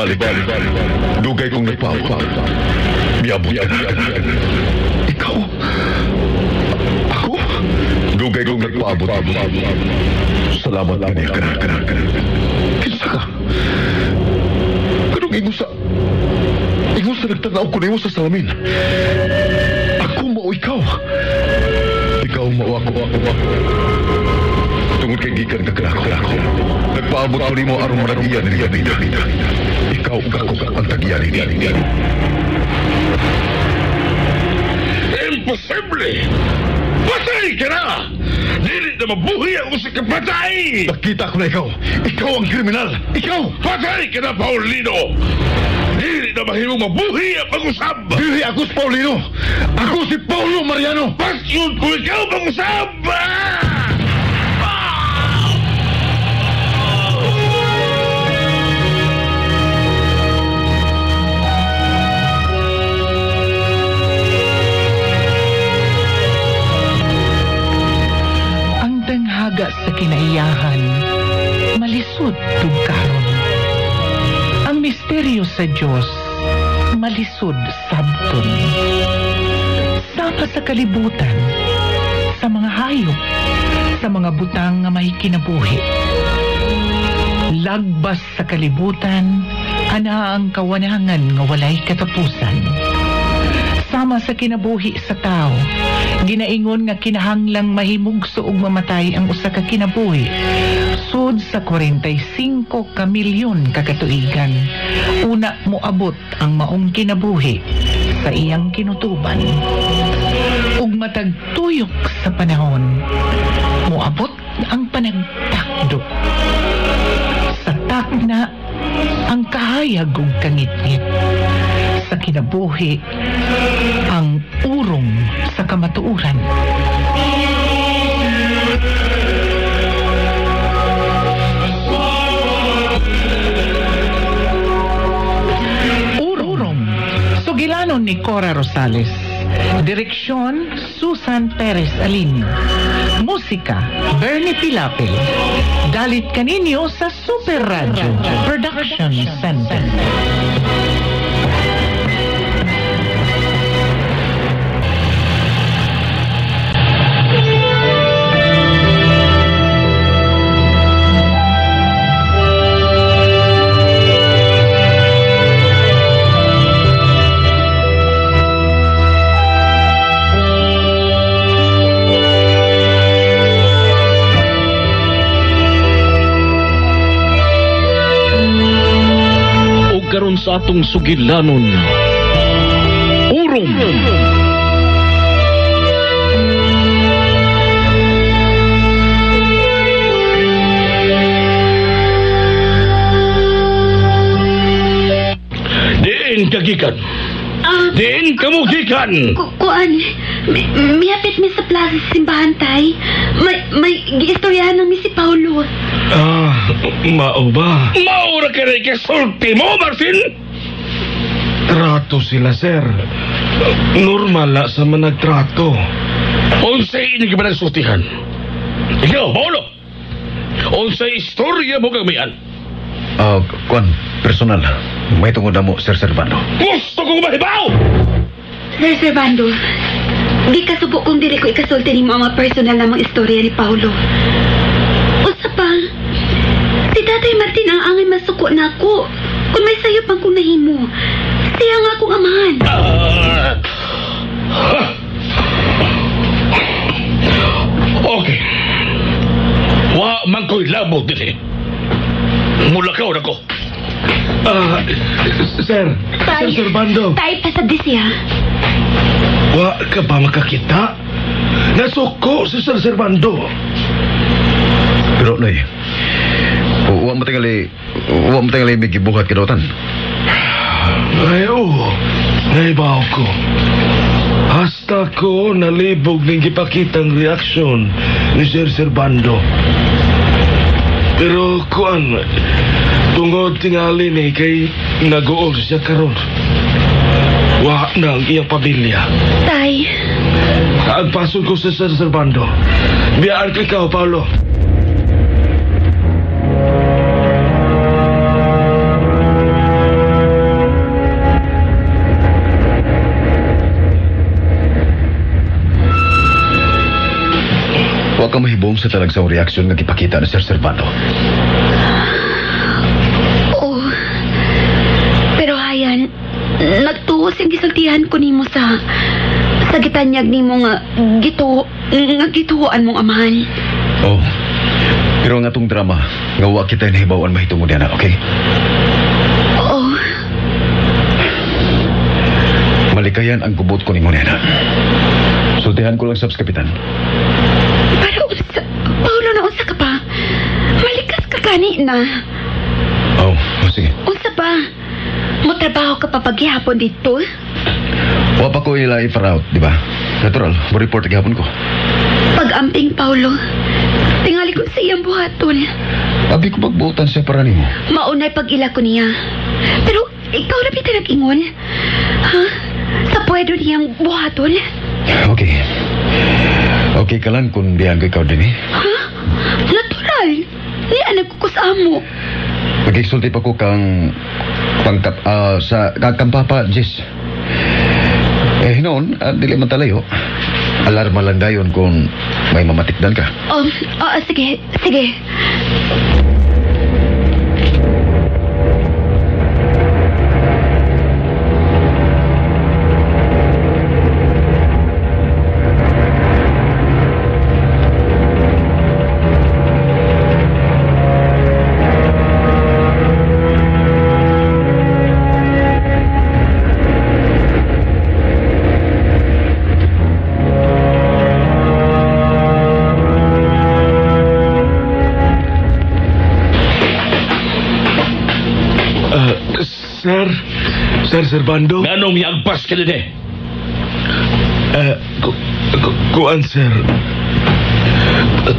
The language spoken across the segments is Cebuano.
Nibalik ka. Dugay kong nagpaabot. Miabot ka na. Ikaw? Ako? Dugay kong nagpaabot. Salamat kaniya ka na. Kinsa ka? Kanong ingon sa... Ingon sa nagtanaw ko nimo sa salamin. Ako mao ikaw. Ikaw mao ako. Tungod kay gikan ka kanako. Nagpaabot ko nimo aron managiya ni Ganida. Ikaw ug ako ang tagiya nini. Imposible! Patay ka na! Dili na mabuhi ang usa ka patay! Nakita ko na ikaw. Ikaw ang kriminal. Ikaw! Patay ka na, Paulino! Dili na mahimong mabuhi ang pag-usab! Dili ako si Paulino! Ako si Paulo Mariano! Pasyon ko ikaw pag-usab! Ang danghaga sa kinaiyahan, malisod tugkaron. Ang misteryo sa Diyos, malisod sabton. Sama sa kalibutan, sa mga hayop, sa mga butang nga may kinabuhi. Lagbas sa kalibutan, ana ang kawanangan nga walay katapusan. Sama sa kinabuhi sa tao, ginaingon nga kinahanglang mahimugso ug mamatay ang usa ka kinabuhi. Sud sa 45 ka milyon ka katuigan, una moabot ang maong kinabuhi sa iyang kinutuban. Ug matag tuyok sa panahon, moabot ang panagtakdo. Sa takna, ang kahayag ug kangitngit. Sa kinabuhi, ang urong sa kamatuoran. Urong. Sugilanon ni Cora Rosales. Direksyon, Susan Perez Alinio. Musika, Bernie Pilapil. Dalit kaninyo sa Super Radio Production Center. Karon sa atong sugilanon, Urong. Diin ka gikan. Diin ka mo gikan. Kuan, mihapit mi sa plaza sa simbahan, tay. May giistoryahan ng mi si Paulo. Ah, mao ba? Mao ra kay kasulti mo, Martin? Trato sila, sir. Normal la sa managtrato. Unsay inyong gipanagsultihan? Ikaw, Paulo! Unsay istorya mo kagmayan? Kuan, personal. May tungod na mo, Sir Servando. Gusto kong mahibaw! Sir Servando, di kasubo kung dili ko ikasulti nimo ang mga personal namang istorya ni Paulo. Usa pa, si Tatay Martin ang angay masuko na ako. Kung may sayo pang kong nahimo, siya nga akong amahan. Okay. Wa man ko'y labot din eh. Mulakaw na ko. Sir, Tay, Sir Servando. Tay, pasabdi siya. Wa ka ba makakita? Nasuko si Sir Servando. Pero, Noy, wa mo tingali may gibuhat kinotan. Ay, oo. Naibaw ko. Hasta ko nalibog ning gipakitang reaksyon ni Sir Servando. Pero, kuan, tungod tingali ni kay nag-uol siya karon. Wa na ang iyang pamilya. Tay. Agpason ko sa Sir Servando. Biyaan ko ikaw, Paulo. Nalubong sa talagsang reaksyon nga gipakita ni Sir Servando. Oo. Pero hayan, nagtuo siyang gisultihan ko nimo sa gitanyag nimo nga gituoan mong amahan. Oh. Pero ang atong drama, nga wa kita nahibaw-an mahitungod niya na, okay? Oo. Malikayan ang gubot ko nimo niya na. Sultihan ko lang sa kapitan. Pero, Paulo, na unsa ka pa? Malikas ka gani na. Oh, sige. Unsa ba? Motrabaho ka pa paghihapon dito? Wa pa ko ila i-far out, di ba? Natural, mo-report gihapon ko. Pag-amping, Paulo. Tingali ko sa iyang buhaton. Abi ko pagbuotan siya para nimo. Maunay pag-ila ko niya. Pero ikaw na pita nag-ingon. Ha? Sa pwedo niyang buhaton? Okay. Okay ka lang kung diyan ko ikaw din eh. Ha? Natural. Niya nagkukusamo. Pag-exulti pa ko kang pangkap, sa kang papa, Jess. Eh, noon, dili man talayo. Alarma lang dayon kung may mamatikdan ka. Sige, sige. Sir Servando? Nganong miagpas ka din eh? Kuan, sir.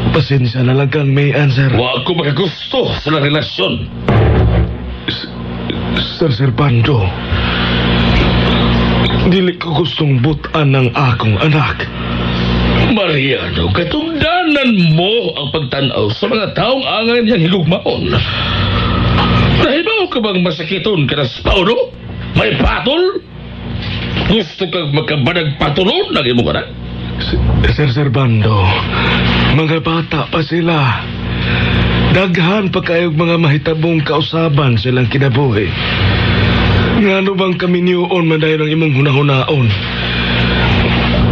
Pasensya na lang kang may answer. Wa ko makagusto sa lang relasyon. Sir Servando, dili ko gustong butan ng akong anak. Mariano, katungdanan mo ang pagtanaw sa mga taong angay niyang higugmaon. Nahibaw ka bang masakiton ka na sa Paulo? May patol? Gusto kang magkabanag patulon ng imong anak? Sir Servando, mga bata pa sila. Daghan pa kayong mga mahitabong kausaban silang kinabuhi. Ngano bang kami niyoon man dayon ang imong hunahunaon?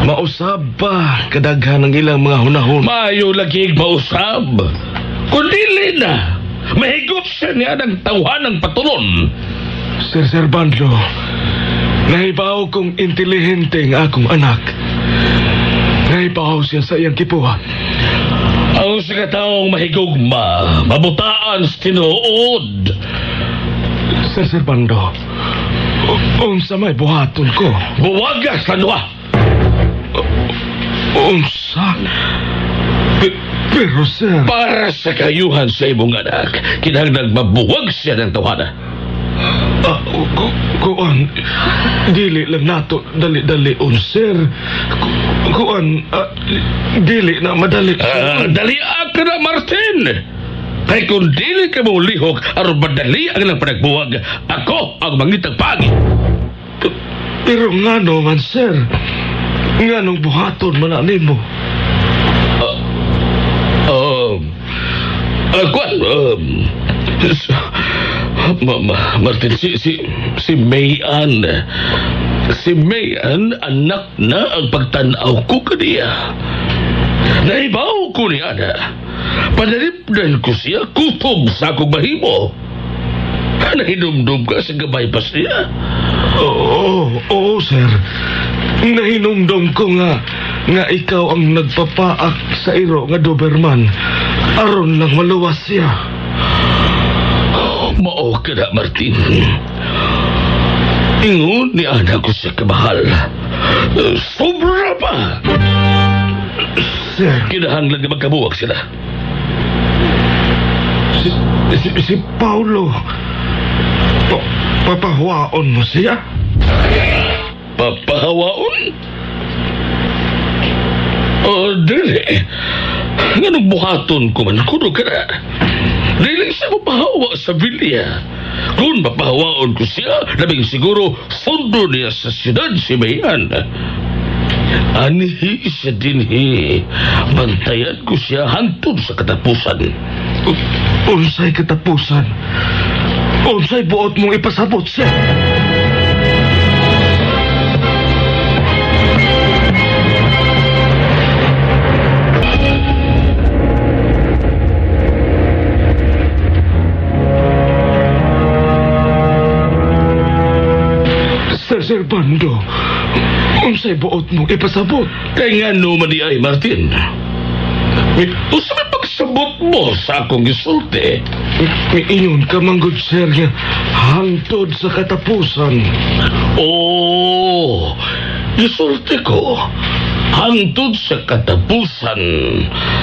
Mausab pa kadaghan ang ilang mga hunahon. Maayo lagi mausab. Kung dili na, mahigot siya niya ng tawhan ng patulon. Sir Servando, nahibaw kong intelihente ang akong anak. Nahibaw siya sa iyang kipuha. Ang sa kataong mahigugma, mabutaan sa tinuod. Sir Servando, unsa may buhaton ko? Buwaga sa nuwa! Unsa? Pero sir... Para sa kayuhan sa imong anak, kinahanglan mabuwag siya ng tawhana. Kuan, dili lang nato dali-dali on, sir. Kuan, dili na madali. Dali ka na, Martin! Kay kung dili ka mo lihok aron madali ang ilang panagbuwag, ako ang mangitang pagi. Pero ngano man, sir? Nganong buhaton man na nimo? Kuan, Martin, si Mayan. Si Mayan, anak na ang pagtanaw ko kaniya. Nahibaw ko ni Ana. Panalipdan ko siya, kutob sa akong mahimo. Nahinumdum ka sa gabay pa siya. Oo, sir. Nahinumdum ko nga ikaw ang nagpapaak sa iro nga Doberman. Aron lang maluwas siya. Mao ka na, Martin. Ingon ni Ana ko siya kamahal. Sobra pa! Sir. Kinahanglan nga magkabuwag sila. Si Paulo. Papahawaon mo siya? Papahawaon? Oh, dili. Nganong buhaton ko man kuno ka na. Dili siya mapahawa sa bilya. Kung mapahawaon ko siya, labing siguro sundo niya sa siyudad si Mayan. Anhi siya dinhi. Bantayan ko siya hangtod sa katapusan. Unsay katapusan? Unsay buot mong ipasabot siya? Sir Servando, unsay buot mong ipasabot? Kaya nga no man ay, Martin. Usa may pagsabot mo sa akong gisulti. Miingon ka man, good sir, nga hangtod sa katapusan. Oo, gisulti ko. Hangtod sa katapusan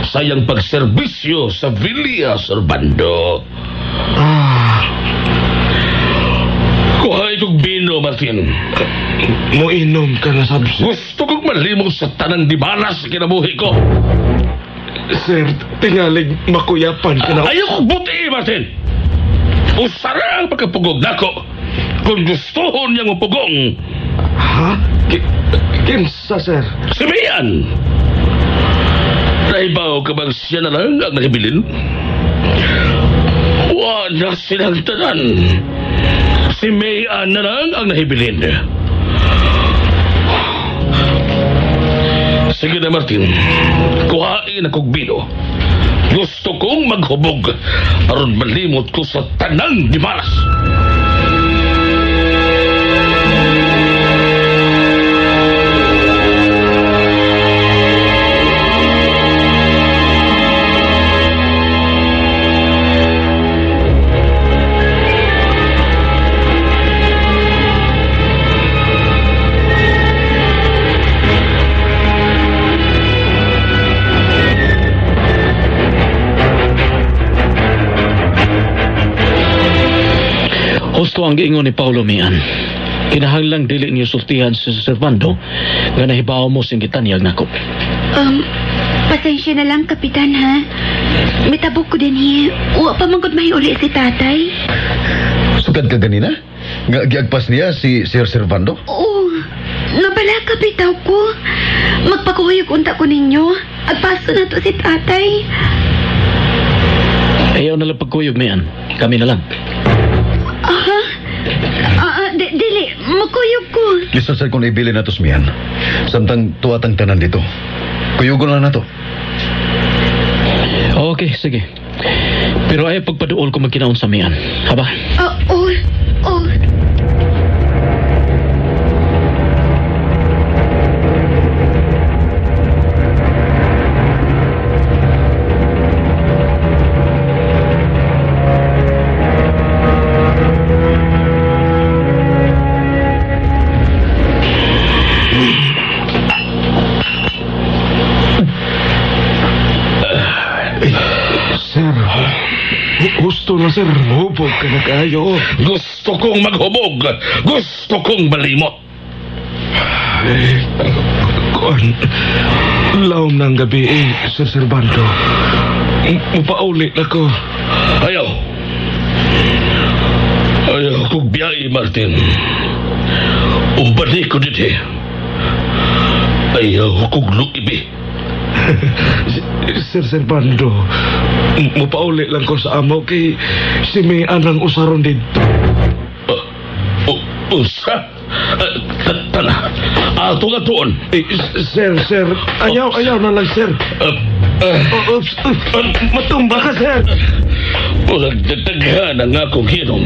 sa iyang pagserbisyo sa Villa Servando. Ah. Kuha itong bino, Martin. Moinom ka na, sab. Gusto kong malimog sa tanang dibalas sa kinabuhi ko. Sir, tingalig makuyapan ka na. Ayaw kong buti, Martin. Usara ang pagkapugog nako. Kung gustuhon niyang upugong. Ha? Kinsa, sir? Si Mian. Nahibaw ka bang siya na lang ang nahibilin? Wala silang tanan. Si Mayan na lang ang nahibilin. Sige na, Martin. Kuhain akong bino. Gusto kong maghubog aron malimot ko sa tanang dimalas. Husto ang giingon ni Paulo, Mian. Kinahanglang dili niyo sultihan si Servando nga nahibaw mo sing gitanyag nako. Pasensya na lang, Kapitan, ha? Mitabok ko din, he. Wa pa man gud mahiuli si tatay. Sugad ka ganina? Nga giagpas niya si Sir Servando? Oo. Nabala ka, bitaw ko. Magpakuyog unta ko ninyo. Agpaso na to si tatay. Ayaw na lang pagkuyog, Mian. Kami na lang. Aha. Dili, makuyog ko. Lisod sad kung naibili na to, Mian. Samtang tuwatang tanan dito. Kuyugon lang na to. Okay, sige. Pero ay pagpaduol ko magkinaon sa Mian. Haba? Oo. Oo. Sir, gusto na, sir. Hubog ka na kayo. Gusto kong maghubog. Gusto kong malimot. Eh, kuan, lawom ng gabi, eh, Sir Servando. Mupauli na ko. Ayaw. Ayaw kong biyai, Martin. Umbani ko din, eh. Ayaw kong luibi. Sir Servando, mupauli lang ko sa amo kay si may anang usaron dito. Usa? Tana, ato nga doon. Eh, sir, sir, ayaw, ayaw na lang, sir. Oops, matumba ka, sir. Murag dadaghan ang akong hinom.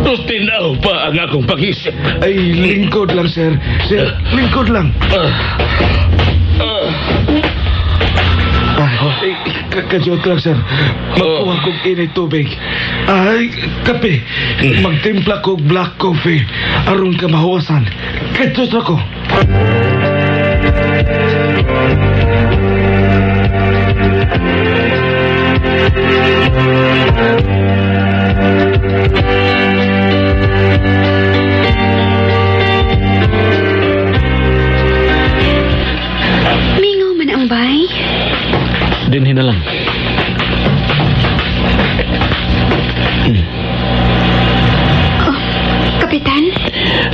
Tinaw pa ang akong pag-isip. Ay, lingkod lang, sir. Sir, lingkod lang. Ay, kajot lang, sir. Magkuha kong init tubig. Ay, kape. Magtimpla kog black coffee. Aron ka mahuwasan. Kajot na ko. Mingaw man ang bay. Dinhin na lang. Oh, Kapitan?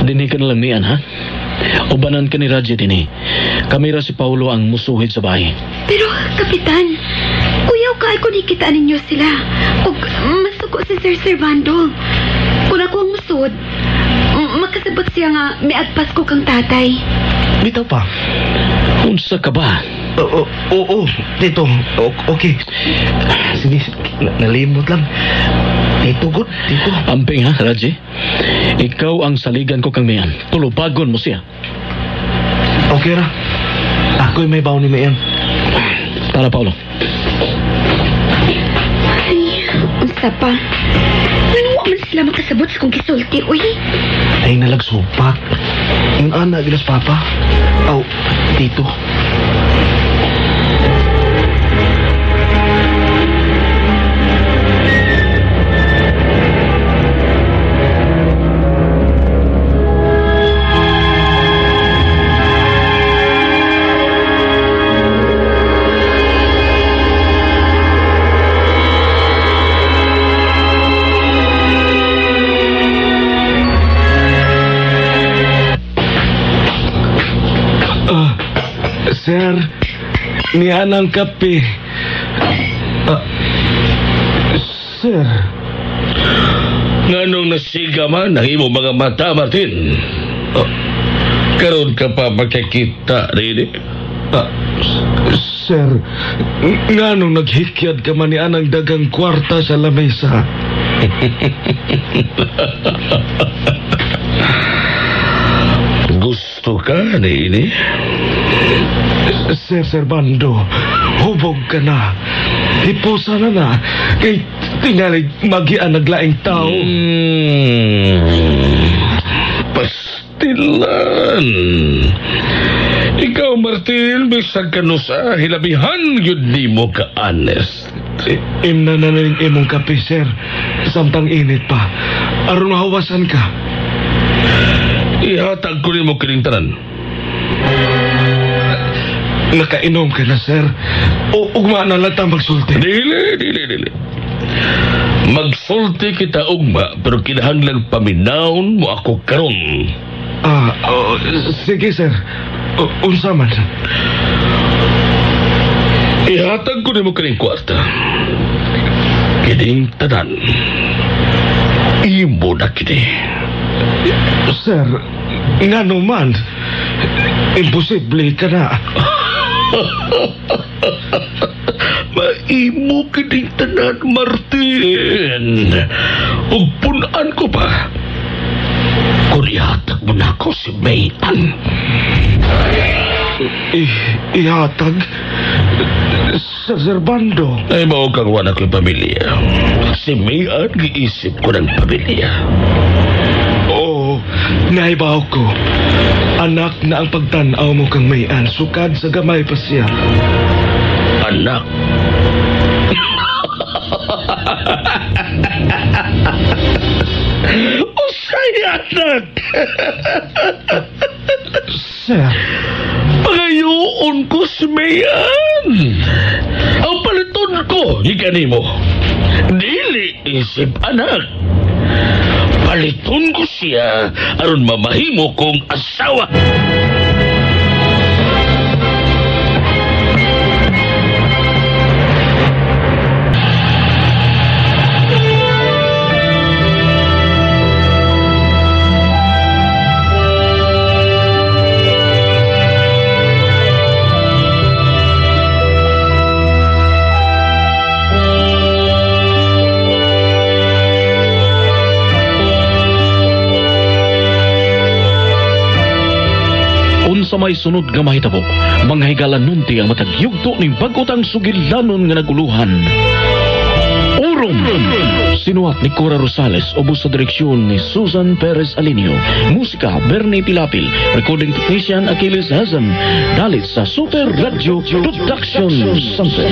Dinhin ka na lang, Mian, ha? Ubanan ka ni Raji dinhi. Kamera si Paulo ang musuhid sa bahay. Pero, Kapitan, kuyaw ka ko nikita ninyo sila. Ug masuko si Sir Servando. Kung ako ang musod, makasabot siya nga miagpas ko kang tatay. Bitaw pa. Unsa ka ba? Oo, oo, Tito. Okay. Sige, nalimot lang. Tito, good. Tito. Amping ha, Raji. Ikaw ang saligan ko kang Mayan. Tulubagon mo siya. Okay ra. Ako'y may baon ni Mayan. Tara, Paulo. Ay, unsa pa? Ano wa man sila makasabot sa kong gisulti, uy? Ay, nalagsupak. Yung anak, gilas papa. Aw, Tito. Sir, niya ng kape. Sir. Nganong nasiga man ang imong mga mata, Martin? Karon ka pa makakita rin. Sir, nganong naghikyad ka man ni anang dagang kwarta sa lamesa? Gusto ka ni ini? Sir Servando, hubog ka na. Hipusa na na. Kay tingalig magian naglaing tao. Pastilan. Ikaw, Martin, bisag ka no sa hilabihan yun ni mo ka honest. Imna na rin imong kape, sir. Samtang init pa. Aron mahawasan ka. Ihatag ko rin mo kining tanan. Nakainom ka na, sir. O ugma na lang ta magsulti. Dili, dili, dili. Magsulti kita ugma, pero kinahanglan paminawon mo ako karon. Sige, sir. Unsa man. Ihatag ko nimo kining kwarta. Kining tanan. Imo na kini. Sir, ngano man. Imposible ka na. Maimo kining tanan, Martin. Ug punan ko pa. Kung ihatag mo na ako si Mayan. Ihatag? Sir Servando. Ay, mao kang wala ko'y pamilya. Si Mayan, giisip ko ng pamilya. Oo, naibaw ko. Anak na ang pagtanaw mo kang Mayan, sukad sa gamay pa siya. Anak? Usay anak! Sir? Pangayoon ko si Mayan! Ang paliton ko, higa nimo. Dili isip anak. Paliton ko siya aron mamahimo kong asawa. Unsa may sunod nga mahitabo, mga higala nunti ang matag yugto ning bag-otang sugilanon nga naguluhan. Urom! Sinuhat ni Cora Rosales, ubos sa direksyon ni Susan Perez Alinio. Musika, Bernie Pilapil. Recording technician, Achilles Hazan. Dalit sa Super Radio Production Center.